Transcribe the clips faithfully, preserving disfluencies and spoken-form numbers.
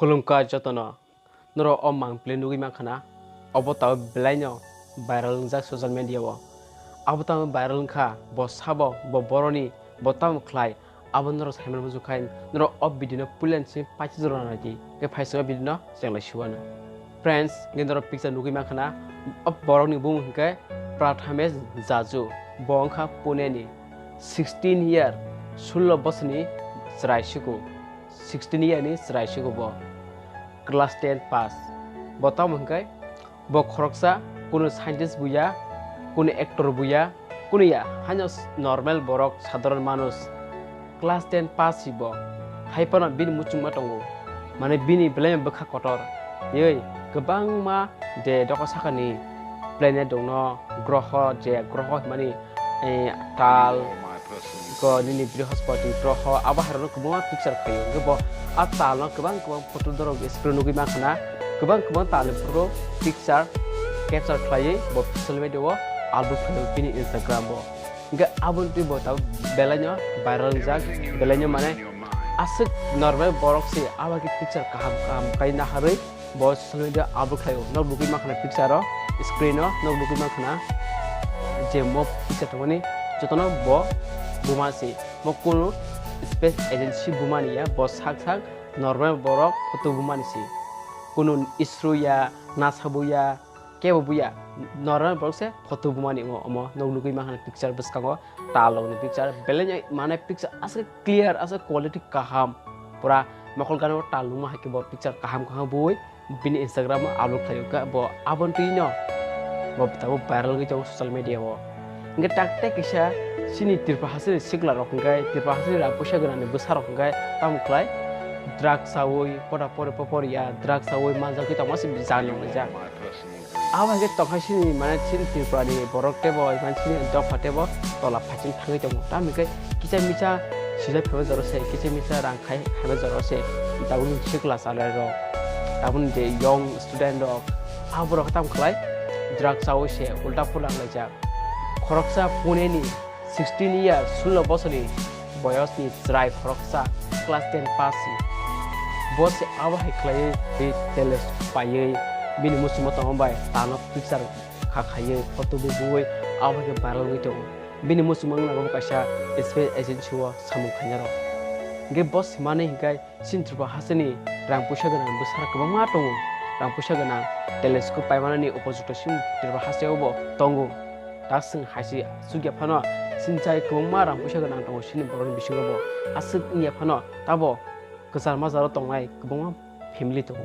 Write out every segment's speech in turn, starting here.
Khulumkha jotono. Norok o mang play nugwi mankha na? Obo tabuk belaino viral wngjak social media o. Abo tamo viral wngkha, bo sabo, bo boroni, bo tamo khlai, abo norok saimano muchungkha, norok o video no puila ni simi paisa jora naidi. Khe phaising o video no chenglai suwano. Friends, nge norok picture nugwi mankha na? O borokni bumung hinkhe Prathamesh Jaju, bo wngkha Pune ni, sixteen year, sullo bosorni chwrai siku. Sixteen year ni chwrai sigo bo, class ten pass. Bo tamo hwnkhe bo khoroksa, kunu scientist buya, kunu actor buya, kunu ya, haino s-, normal borok, sadharon manush. Class ten pass si bo. Hai phano bini muchungma tongo. Mane bini belai bwkha kotor. Yoi, kwbangma je doka sakani planet dongno, groho, je groho hwnmani, eh, tal, ko nini Brihospoti groho, abo hai rokno kwbangma picture khlaio. Hwnkhe bo a tal no kwbang kwbang photo dorok screen nugwi mankha na, kwbang kwbang tal ni photo picture capture khlaiwi bo social media o upload khlaio bini Instagram o. Hwnkhe aboni twi bo tabuk belaino viral wngjak, belaino mane aswk normal borok se abo khe picture kaham kaham khai naharwi bo social media upload khlaio. Nok nugwi mankha na picture o, screen o nok nugwi mankha na je mo picture tongmani jotono bo buma se. Mo kunu space agency bumani ya, bo sak sak normal borok photo bumani se. Kunu ISRO ya, NASA bo ya, kebo buya, normal borok se photo bumani omo, omo nok nugwi mankha na picture bwskango. Talokni picture belai mane picture aswk clear, aswk quality kaham, pura mokol gana o tal nungma hai khe bo picture kaham kaham bui bini Instagram o upload khlaio. Khe bo aboni twi no bo tabuk viral wngwi tongo social media o. Hwnkhe tak tei kisa chini Tripura hasteni sikla rok hwnkhe, Tripura hasteni rang puisa gwnangni bwsa rok hwnkhe tamo khlai, drugs chaui, pota pori popor ya, drugs chaui manjak khe tongma se bijak nang laijak. Abo hai khe tongkha chini, mane, chini Tripura ni borok tebo, mane, chini dopha tebo tola phaising thangwi tongo. Tamo hwnkhe kisa misa sijak phaima jora se, kisa misa rang khai phaima jora se. Tabukni sikla chwrai rok, tabukni je young student rok, abo rok tamo khlai, drugs chaui se ulta pulta wnglaijak. Khoroksa Pune ni sixteen year, sullo bosorni boyosni chwrai khoroksa, class ten pass si. Bo se abo hai khlaiwi tei telescope paiwi bini muchungma tongma bai tano picture kha khaiwi photo bo buwi abo hai khe viral wngwi tongo. Bini muchungma wngna bo kaisa space agency o samung khainai rok. Hwnkhe bo se manwi hwnkhe chini Tripura hasteni rang puisa gwnang bwsarok kwbangma tongo. Rang puisa gwnang telescope paimanani upojukto chini Tripura hasteo bo tongo. Tak chwng hai se chukya phano chini chai kwbangma rang puisa gwnang tongo chini borokni bisingo bo. Aswk wngya phano tabo kwchar majaro tongnai kwbangma family tongo.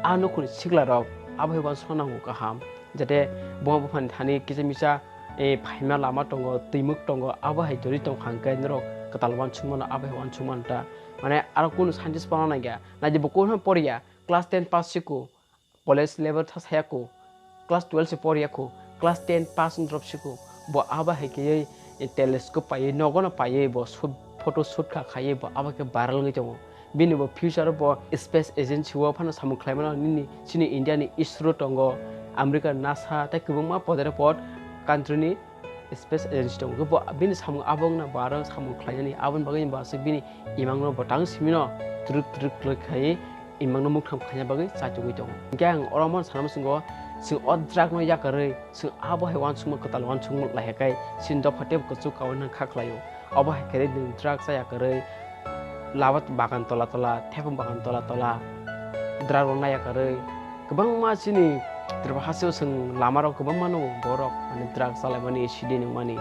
A nukhungni sikla rok abo hai uansukna nango kaham, jate buma buphani thani kisa misa, eh, phaima lama tongo, twimwk tongo, abo hai jori tongkha hwnkhe norok kwtal uansukmano, abo hai uansukmano ta. Mane aro kunu scientist pono nangya. Naidi bo kunu poriya, class ten pass siko, college level tha sayako, class twelve se poriyako, class ten pass wng drop siko. Bo abo hai khe telescope paiwi, nogono paiwi bo shoot, photo shoot kha khaiwi bo abo khe viral wngwi tongo. Bini bo future o bo space agency o phano samung khlaimano, nini chini India ni ISRO tongo, America NASA tei kwbangma podere pod country ni space agency tongo. Bo bini samung abo wngna bo aro samung khlainani, aboni bagwi bo aswk bini imangno bo tang simino twrwk twrwk twrwk khaiwi imangno muktham khaina bagwi chachugwi tongo. Hwnkhe ang oro omo sana muchungo, chwng o drug no yakarwi chwng abo hai uansukma kwtal uansukma lai khe chini dopha teibo kwchuk kaui nang kha khlaio. Obo hai khe chwng drug chaya kwrwi lama bagan tola tola, thephang bagan tola tola, drug rok naya kwrwi kwbangma chini Tripura hasteo chwng lama rok kwbangma nukgo borok, mane drug chalaimani, sidi nungmani.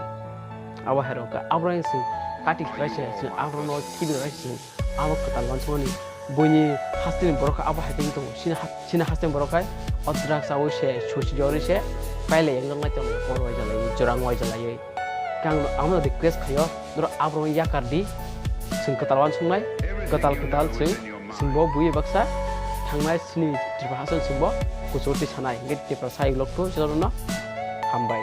Abo hai rok khe abo rok chwng kati khlai se, chwng abo rok no khibi rok se chwng abo kwtal uansukmani. Buini hasteni borok khe abo hai tei tongo. Chini ha-, chini hasteni borok khai o drug chaui se, susi jorwi se, pailai wng lai tongo, hor waijalaiwi, jorang waijalaiwi. Khe ang no, ang no request khaio, norok aborokno yakar di, chwng kwtal uansuknai, kwtal kwtal chwng, chwng bo bui baksa thangnai chini Tripura hasteni chwng bo kuchuk twi sanai, hwnkhe Tiprasa Vlog two channel no hambai.